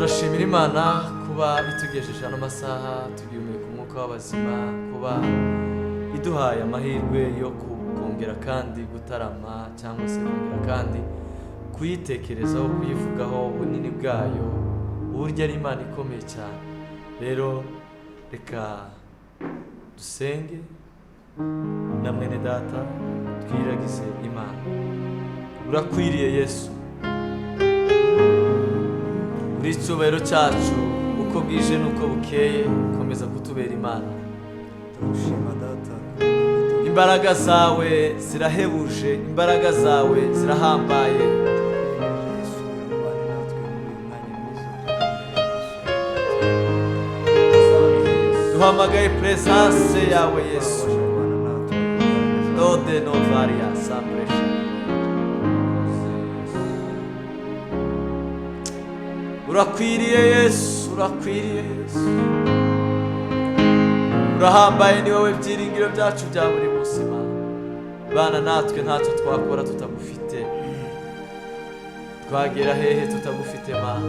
Turashimira Imana kuba itugejeje ano masaha tugihumeka umwuka w'abazima, kuba iduhaye amahirwe yo kongera kandi gutarama cyangwa se kongera kandi kuyitekerezaho, kuyivugaho ubunini bwayo, uburyo ari Imana ikomeye cyane. Rero reka dusenge na mwene data twiragize Imana. Urakwiriye Yesu, uri icyubahiro cyacu, uko bwije n'uko bukeye komeza kutubera Imana. Turagushima Data. Imbaraga zawe zirahebuje, imbaraga zawe zirahambaye. Twiyemeje Yesu, ubane natwe muri uyu mwanya mwiza turi imbere y'amaso yawe. Duhamagaye presence yawe Yesu. Wabasha kubana natwe imbaraga zawe. Dode novaria sampresha. Urakwiriye Yesu, urakwiriye Yesu, urahambaye, ni wowe byiringiro byacu bya buri munsi. Mana, bana natwe, ntacyo twakora tutagufite, twagera hehe tutagufite Mana?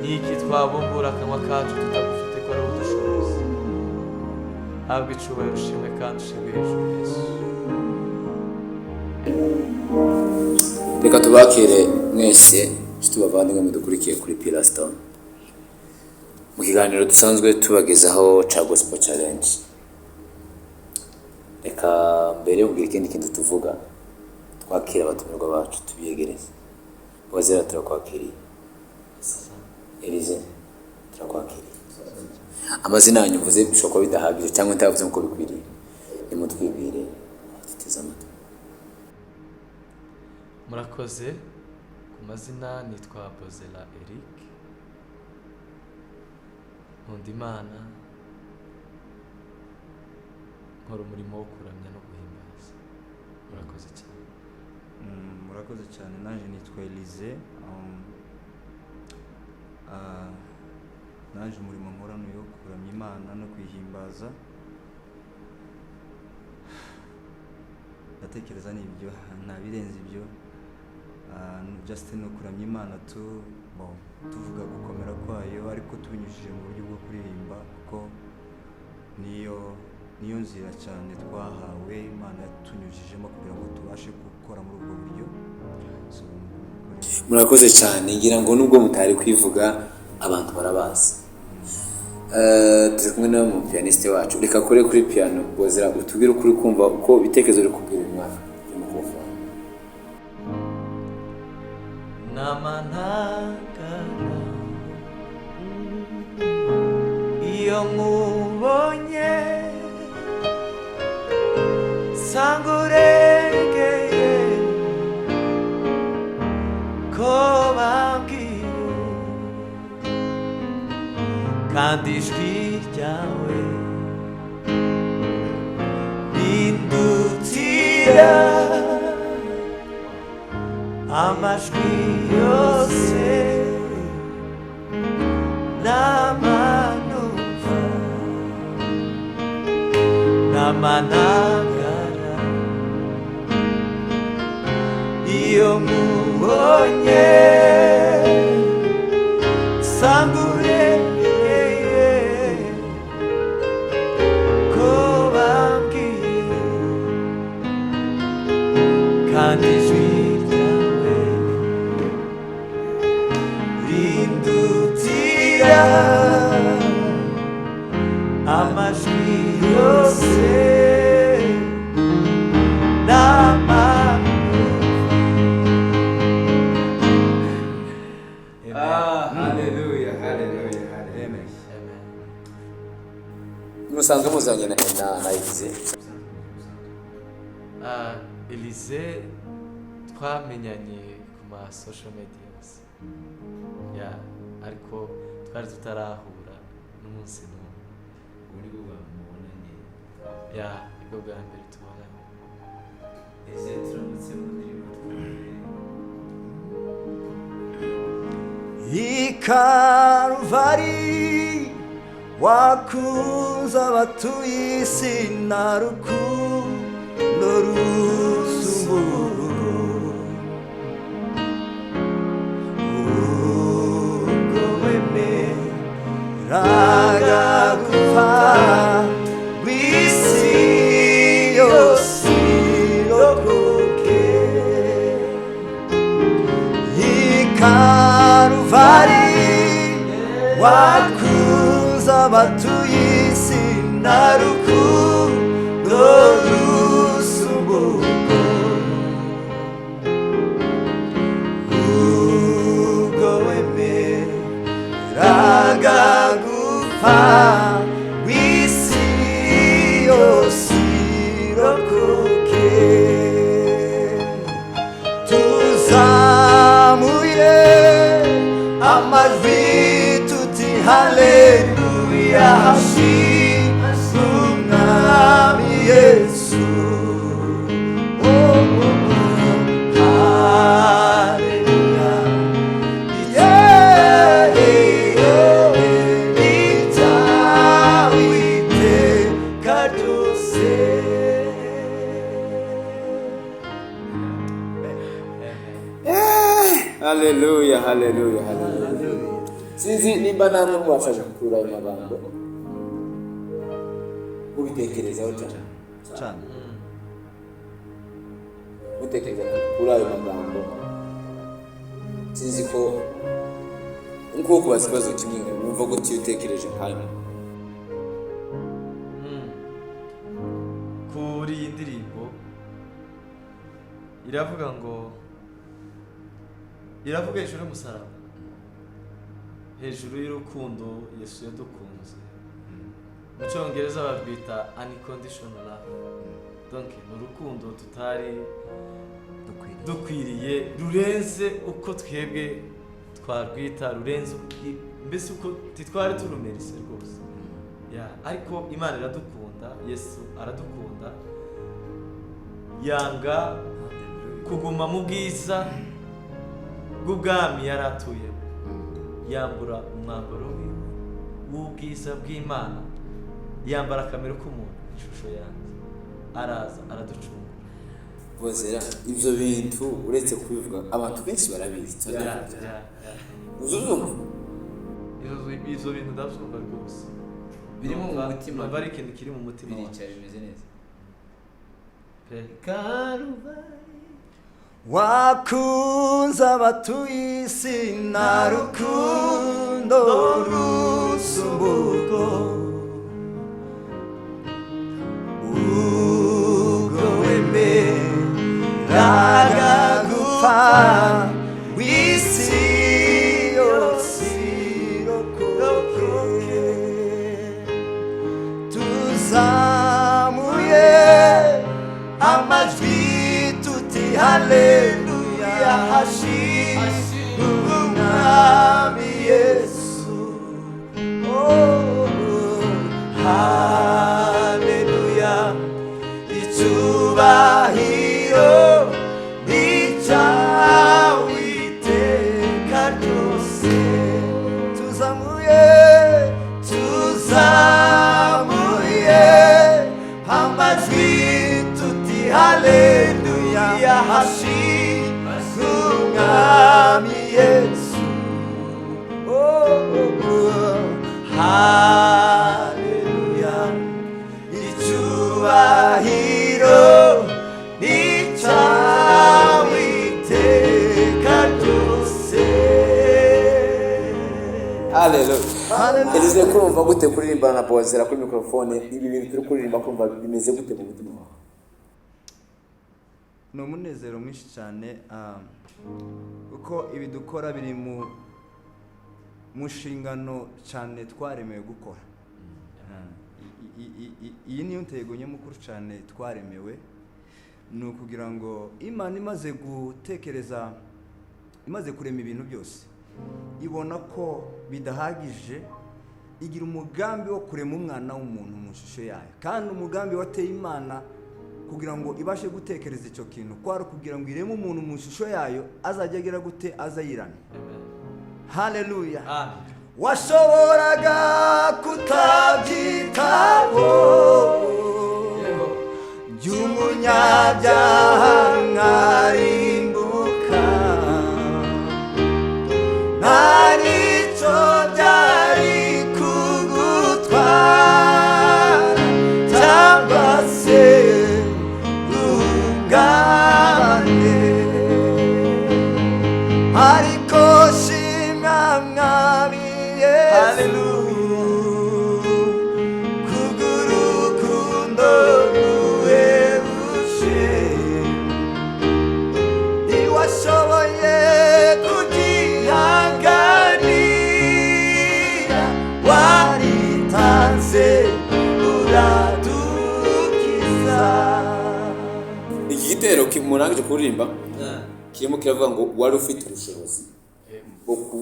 Niki twabumbura akanwa kacu tutagufite, ko ari udushobozi? Habwa icubahiro, ushimwe kandi ushimwe hejuru Yesu. Reka tubakire mwese inshuti bavandimwe mudukurikiye kuri Pilastone mu kiganiro dusanzwe tubagezaho ca Gospel Challenge. Reka mbere yo kugira ikindi kintu tuvuga, twakira abatumirwa bacu, tubiyegereze. Wazera, turakwakiriye. Elize, turakwakiriye. Amazina yanyu mvuze bishobora kuba bidahagije cyangwa ntayavuze nk'uko bikwiriye, nimutwibwire duteze amatwi. Murakoze. Ku mazina nitwa Bozela Eric, nkunda Imana, nkora umurimo wo kuramya no guhimbaza. Murakoze cyane. Murakoze cyane, nanjye nitwa Elize. Naje umurimo nkora ni uwo kuramya Imana no kuyihimbaza. Ndatekereza ni ibyo, nta birenze ibyo. Just ni ukuramya Imana bon, tuvuga gukomera kwayo ariko tubinyujije mu buryo bwo kuririmba, kuko niyo nzira cyane twahawe, Imana yatunyujijemo kugira ngo tubashe gukora muri ubwo buryo. So, Murakoze cyane. Ngira ngo nubwo mutari kwivuga abantu barabazi. Turi kumwe na mu pianiste wacu, reka kure kuri piano. Bozera, utubwire uko uri kumva, uko ibitekerezo uri kubwira uyu mwaka kuri microphone. Namantagara iyo nkubonye, nsanga urengeye ko bambwiye, kandi ijwi ryawe rindutira amajwi yose n'amanumva n'amanagara iyo nkubonye, nsanga urengeye ko bambwiye, kandi ijwi ryawe rindutira amajwi yose n'amanumva. Haleluya, haleluya, haleluya. Amen. Amen. Musanzwe muzanye na Elize? Elize twamenyanye ku ma social medias ya, ariko twari tutarahura n'umunsi n'umwe. Ubu ni bwo bamubonanye? Ya, nibwo bwa mbere tubonanye. Ese turamutse mu ndirimbo twumve. I Karuvari wakuza abatuye isi na rukundo rusumba urwo. Wakunze abatuye isi, nta rukundo rusumba urwo. Ubwo wemeraga gupfa, w'isi yose irokoke. Tuzamuye amajwi tuti haleluya, hashimwe Umwami Yesu. Oh, oh, oh, haleluya. Yeah, yeah, icyawe iteka ryose. Haleluya, haleluya, haleluya! Sinzi nimba namwe mubasha gukurura ayo magambo, mubitekerezaho cyane. Cyane. Mutekereza kuri ayo magambo, sinzi ko nkuko kubaza ikibazo kimwe, wumva gute iyo utekereje nk'ayo magambo? Kuri iyi ndirimbo iravuga ngo, iravuga hejuru y'umusaraba, hejuru y'urukundo Yesu yadukunze. Mu Cyongereza barwita unconditional love. Donc ni urukundo tutari dukwiriye, dukwiriye, rurenze uko twebwe twarwita, rurenze mbese uko titwari turumerise rwose. Ya, ariko Imana iradukunda, Yesu aradukunda, yanga kuguma mu bwiza bw'ubwami yari atuyemo, yambura umwambaro wiwe w'ubwiza bw'Imana, yambara akamero k'umuntu, ishusho yanjye, araza araducungura. Bozera, ibyo bintu uretse kubivuga, abantu benshi barabizi. Ya. Uzuzumva. Izo bintu ndabyumva rwose. Biri mu mutima. Numva ari ikintu kiri mu mutima wanjye. Biricaye bimeze neza. Pe. Karuvari. Wakunze abatuye isi, nta rukundo rusumba urwo. Ubwo wemeraga gupfa, w'isi yose irokoke. Tuzamuye amajwi tuti haleluya, hashimwe Umwami Yesu. Oh, haleluya, icyubahiro ni icyawe iteka ryose. Tuzamuye, tuzamuye amajwi tuti haleluya, hashimwe Umwami Yesu. Oh, haleluya, icyubahiro ni icyawe iteka ryose. Haleluya! Haleluya. Elize, kurumva gute kuririmbana na Bozera kuri mikorofone? Ibi bintu turi kuririmba, kumva bimeze gute mu mutima wawe? Ni umunezero mwinshi cyane, kuko ibi dukora biri mu nshingano cyane twaremewe gukora. Iyi niyo ntego nyamukuru cyane twaremewe, ni ukugira ngo Imana imaze gutekereza, imaze kurema ibintu byose, ibona ko bidahagije, igira umugambi wo kurema umwana w'umuntu mu ishusho yayo. Kandi umugambi wateye Imana kugira ngo ibashe gutekereza icyo kintu kwari ukugira ngo ireme umuntu mu ishusho yayo, azajya agira gute? Azayiramya. Haleluya! Amen. Washoboraga kutabyitaho, by'umunyabyaha nkarimbuka, nta n'icyo byari kugutwara cyangwa se rungane. Ariko shimwa Mwami Yesu. Igitero murangije kuririmba kirimo kiravuga ngo wari ufite ubushobozi bwo ku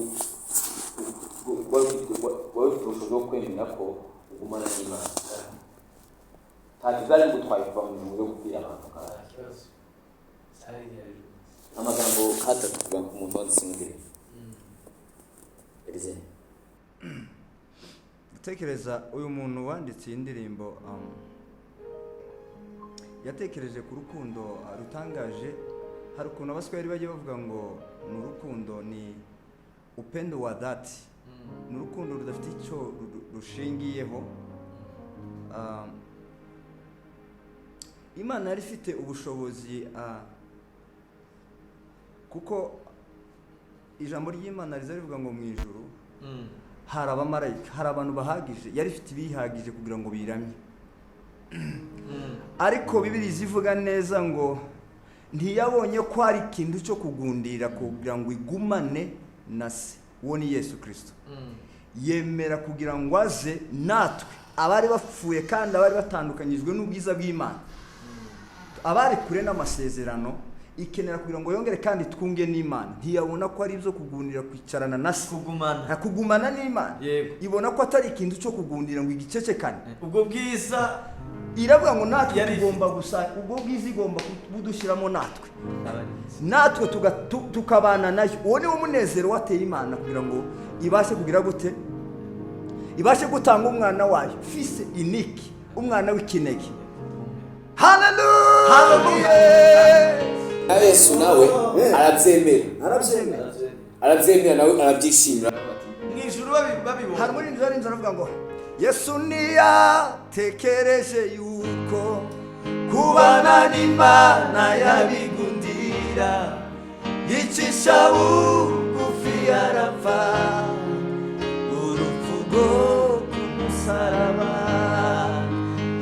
wari ufite ubushobozi bwo kwemera ko ugumana n'Imana, nta kizari gutwaye kuva mu mirimo yo kubwira abantu. Nta kibazo cyari gihari rwose. Amagambo katatu kuva ku muntu wanditse indirimbo, Elize. Gutekereza uyu muntu wanditse iyi ndirimbo, yatekereje ku rukundo rutangaje. Hari ukuntu Abaswahili bajya bavuga ngo ni urukundo, ni upendo wa dhati, ni urukundo rudafite icyo rushingiyeho. Imana yari ifite ubushobozi, kuko ijambo ry'Imana riza rivuga ngo mu ijuru hari abamarayika, hari abantu bahagije, yari ifite ibihagije kugira ngo biramye. Ariko Bibiri zivuga neza ngo ntiyabonye ko hari ikintu cyo kugundira kugira ngo igumane na se, uwo ni Yesu Kirisito. Yemera kugira ngo aze natwe abari bapfuye kandi abari batandukanyijwe n'ubwiza bw'Imana, abari kure n'amasezerano, ikenera kugira ngo yongere kandi twunge n'Imana. Ntiyabona ko ari ibyo kugundira kwicarana na se. Kugumana. Nta kugumana n'Imana. Ibona ko atari ikintu cyo kugundira ngo igicecekane. Ubwo bwiza Iravuga ngo natwe yari tugomba gusa ubwo bwiza igomba budushyiramo natwe, abarinzi. Natwe tukabana nayo. Uwo ni wo munezero wateye Imana kugira ngo ibashe kugira gute? Ibashe gutanga umwana wayo, fils unique, umwana w'ikinege. Haleluya! Na Yesu nawe arabyemera. Arabyemera. Arabyemera, nawe arabyishimira. Mu ijuru babibonye. Hari muri inzu inzu aravuga ngo Yesu ntiyatekereje yuko kubana n'Imana yabigundira, yicisha bugufi, arapfa urupfu rwo ku musaraba.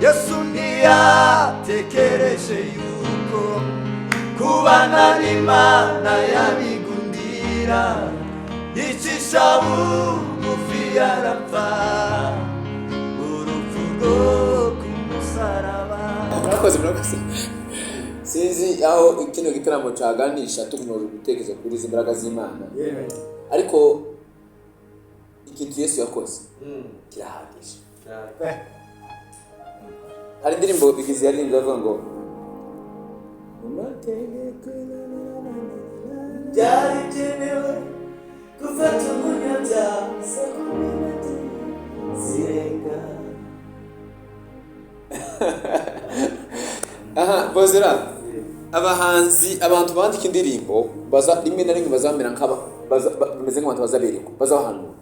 Yesu ntiyatekereje yuko kubana n'Imana yabigundira, yicisha bugufi, arapfa urupfu rwo ku musaraba. Murakoze, murakoze. Sinzi aho kino gitaramo cyaganisha, tukomeje gutekereza kuri izi mbaraga z'Imana, ariko ikintu Yesu yakoze kirahagije. Hari indirimbo bigize yaririmbye avuga ngo mu mategeko Byari byemewe gufata umunyabyaha saa 12 zirenga. Aha bozera abahanzi, abantu bandika indirimbo, baza rimwe na rimwe bazamera nk'aba bameze nk'abantu bazaberekwa, bazabahanura,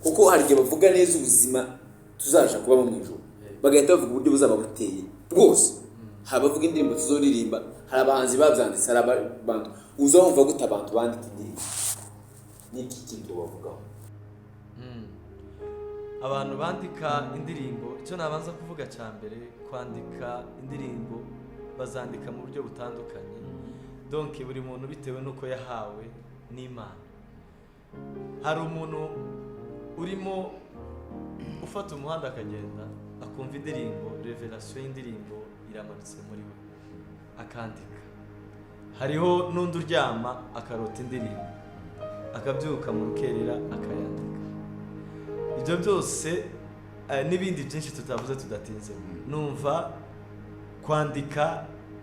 kuko hari igihe bavuga neza ubuzima tuzaja kubamo mu ijuru, bagahita bavuga uburyo buzaba buteye bwose. Hari abavuga indirimbo tuzoririmba, hari abahanzi babyanditse, hari abantu uza wumva gute. Abantu bandika indirimbo, n'iki kintu bavugaho? Abantu bandika indirimbo, icyo nabanza kuvuga cya mbere, kwandika indirimbo bazandika mu buryo butandukanye. Donc buri muntu bitewe n'uko yahawe n'Imana. Hari umuntu urimo ufata umuhanda akagenda, akumva indirimbo, révélation y'indirimbo iramanutse muri we, akandika. Hariho n'undi uryama akarota indirimbo, akabyuka mu rukerera akayandika. Ibyo byose n'ibindi byinshi tutavuze tudatinze, numva kwandika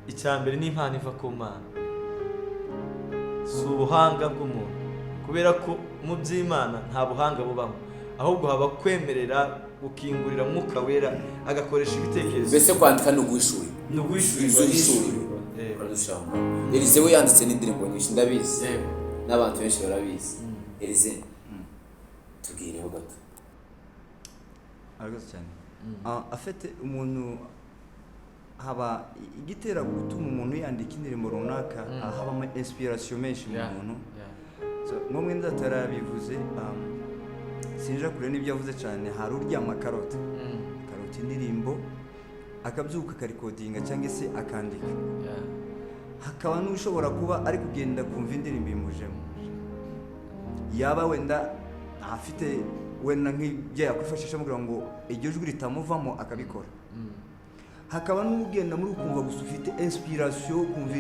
icya mbere ni impano iva ku Mana, si ubuhanga bw'umuntu, kubera ko mu by'Imana nta buhanga bubamo, ahubwo haba kwemerera gukingurira Mwuka Wera agakoresha ibitekerezo. Mbese kwandika ni uguhishurirwa? Ni uguhishurirwa. Uguhishurirwa. Elize we yanditse n'indirimbo nyinshi, ndabizi, n'abantu benshi barabizi. Elize, tubwireho gato. Arakoze cyane. Afite umuntu haba igitera gutuma umuntu yandika indirimbo runaka, habamo inspiration menshi mu muntu. So, nko mwene data yarabivuze, sinja kure n'ibyo yavuze cyane. Hari uryama akarota, akarota indirimbo, akabyuka akarikodinga cyangwa se akandika. Hakaba n'ushobora kuba ari kugenda kumva indirimbo imujemo, yaba wenda afite wenda nk'ibyo yakwifashisha kugira ngo iryo jwi ritamuvamo, akabikora. Hakaba n'ugenda muri ukumva gusa ufite inspiration, ukumva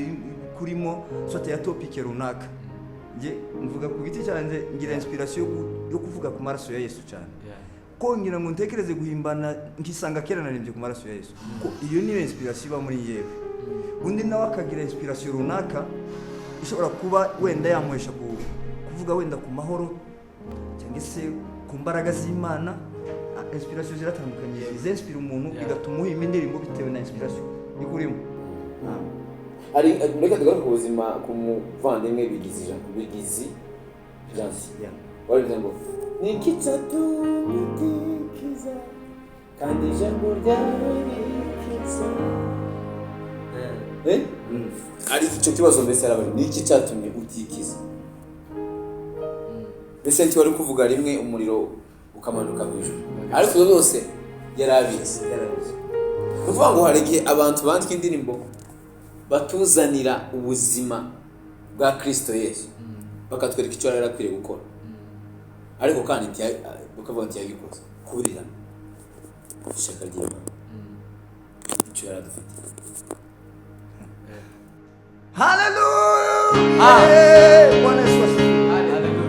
kurimo sorte ya topic runaka. Njye mvuga ku giti cyanjye, ngira inspiration yo kuvuga ku maraso ya Yesu cyane, kongera ngo ntekereze guhimbana, nkisanga kera naririmbye ku maraso ya Yesu, ko iyo niyo inspiration iba muri yewe. Undi nawe akagira inspiration runaka ishobora kuba wenda yamuhesha kuvuga wenda ku mahoro cyangwa se ku mbaraga z'Imana. Inspiration ziratandukanye, zinspira umuntu, bigatuma uhimba indirimbo bitewe na inspiration ikurimo. Hari, reka tugaruke ku buzima, ku muvandimwe Bigizi Jean, Bigizi Jansi. Warivuze ngo ni iki cyatumye utikiza kandi ijambo ryawe rikiza? Eh? Ari icyo kibazo mbese arabaje, ni iki cyatumye utikiza? Mbese ntiwari kuvuga rimwe umuriro ukamanuka mu ijuru? Ariko ibyo byose yari abizi. Yarabizi. Ni ukuvuga ngo hari igihe abantu bandika indirimbo batuzanira ubuzima bwa Kirisito Yesu, bakatwereka icyo yari akwiriye gukora, ariko kandi bakavuga ntiyabikoze kubera ishyaka ry'Imana, icyo yari adufitiye. Haleluya! Bwana Yesu asifiwe. Haleluya.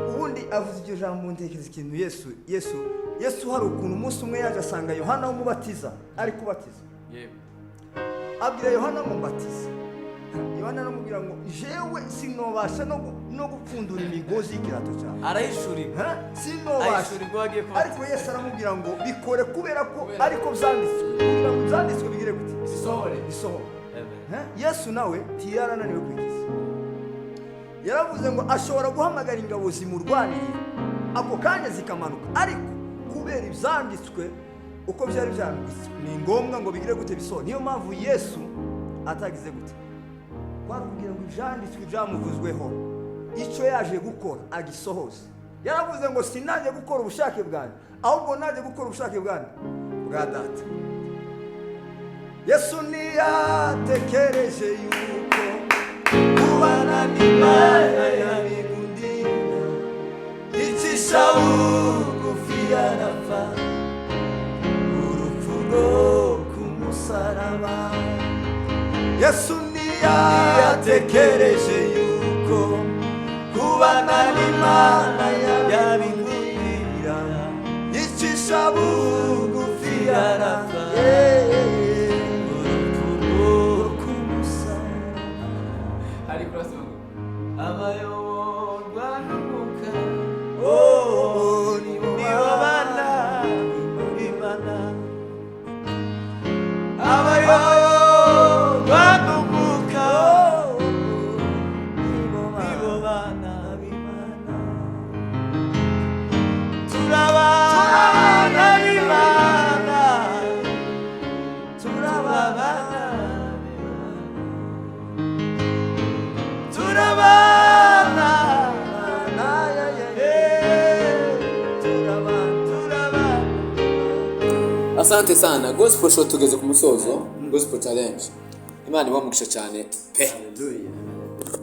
Ubundi avuze iryo jambo, ntekereza ikintu Yesu hari ukuntu umunsi umwe yaje asanga Yohana w'Umubatiza ari kubatiza. Abwira Yohana ngo mbatize. Yohana aramubwira ngo jewe sinobasha no gupfundura imigozi y'ikirato cyawe. Arahishurirwa. Ha? Sinobasha. Ahishurirwa agiye kubatiza. Ariko Yesu aramubwira ngo bikore kubera ko ariko byanditswe, kugira ngo byanditswe bigire gute? Bisohore. Bisohore. Amen. Ha? Yesu nawe ntiyarananiwe kwikiza. Yaravuze ngo ashobora guhamagara ingabo zimurwanirira ako kanya zikamanuka, ariko kubera ibyanditswe uko byari byanditswe, ni ngombwa ngo bigire gute? Bisohore. Niyo mpamvu Yesu atagize gute? Kwari kugira ngo ibyanditswe byamuvuzweho, icyo yaje gukora agisohoze. Yaravuze ngo sinajye gukora ubushake bwanjye, ahubwo najye gukora ubushake bwanjye bwa Data. Yesu ntiyatekereje yuko kubana n'Imana yabigundira, icisha bugufi arapfa urupfu rwo ku musaraba. Yesu ntiyatekereje yuko kubana n'Imana yabigundira, icisha bugufi arapfa urupfu rwo ku musaraba. Hari kurasoma ngo abayoborwa n'Umwuka Oh, nibo bana b'Imana. Abayoborwa n'Umwuka nibo bana b'Imana. Turabana b'Imana, turabana b'Imana, turabana, turabana. Asante sana. Gospel Show tugeze ku musozo, Gospel Challenge. Imana ibamugisha cyane pe.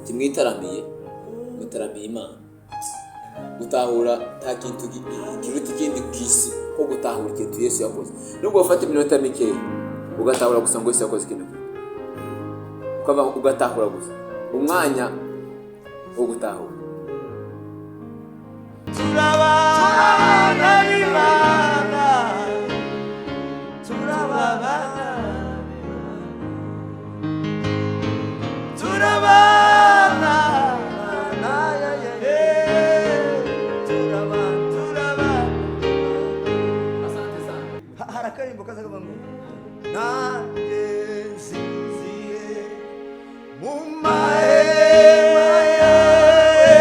Timwitaramiye, mutaramiye Imana. Gutahura, nta kintu kiruta ikindi ku isi ko gutahura ikintu Yesu yakoze. Nubwo wafata iminota mikeya ugatahura gusa ngo Yesu yakoze ikintu kimwe, ukava ugatahura gusa, umwanya wo gutahura. Turabana b'Imana, turabana, turabana, turabana. Asante sana. Hari akarimbo kaza kavuga ngo nanjye nsinziye mu mahema yawe.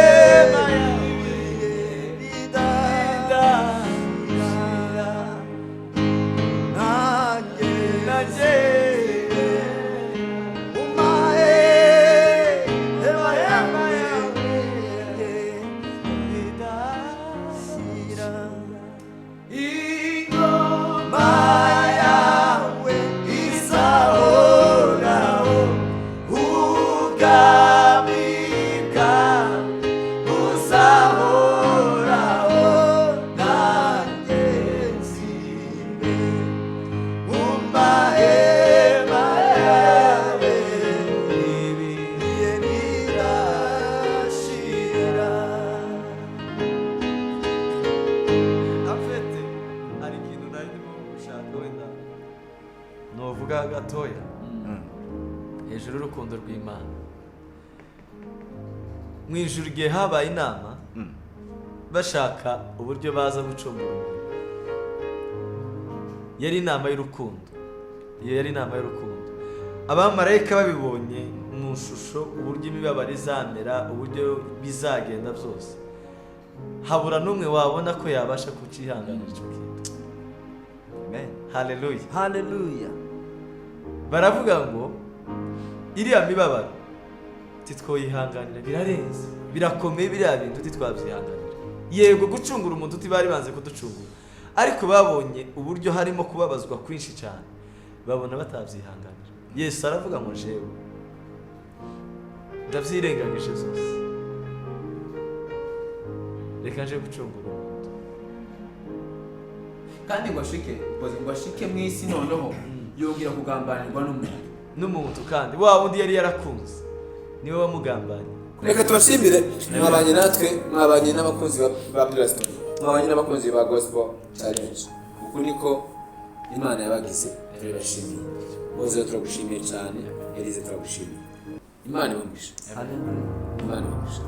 gatoya hejuru y'urukundo rw'Imana. Mu ijuru igihe habaye inama, bashaka uburyo baza gucungura umuntu, yari inama y'urukundo. Iyo yari inama y'urukundo. Abamarayika babibonye mu shusho, uburyo imibabaro izamera, uburyo bizagenda byose, habura n'umwe wabona ko yabasha kucihanganira icyo kintu. Amen. Haleluya. Haleluya. Baravuga ngo iriya mibabaro titwoyihanganira, birarenze, birakomeye, biriya bintu titwabyihanganira. Yego, gucungura umuntu tibari banze kuducungura, ariko babonye uburyo harimo kubabazwa kwinshi cyane, babona batabyihanganira. Yesu aravuga ngo: "Jewe ndabyirengagije zose, reka nje gucungura umuntu." Kandi ngo ashike mu isi, noneho yongera kugambanirwa n'umuntu. N'umuntu kandi wa wundi yari yarakunze niwe wamugambanye. Reka tubashimire. Mwabanye natwe, mwabanye n'abakunzi ba Pillars TV, mwabanye n'abakunzi ba Gospel Challenge. Uku niko Imana yabagize. Turabashimiye bose, turagushimiye cyane. Elize, turagushimiye. Imana ibamugisha, Imana ibamugisha.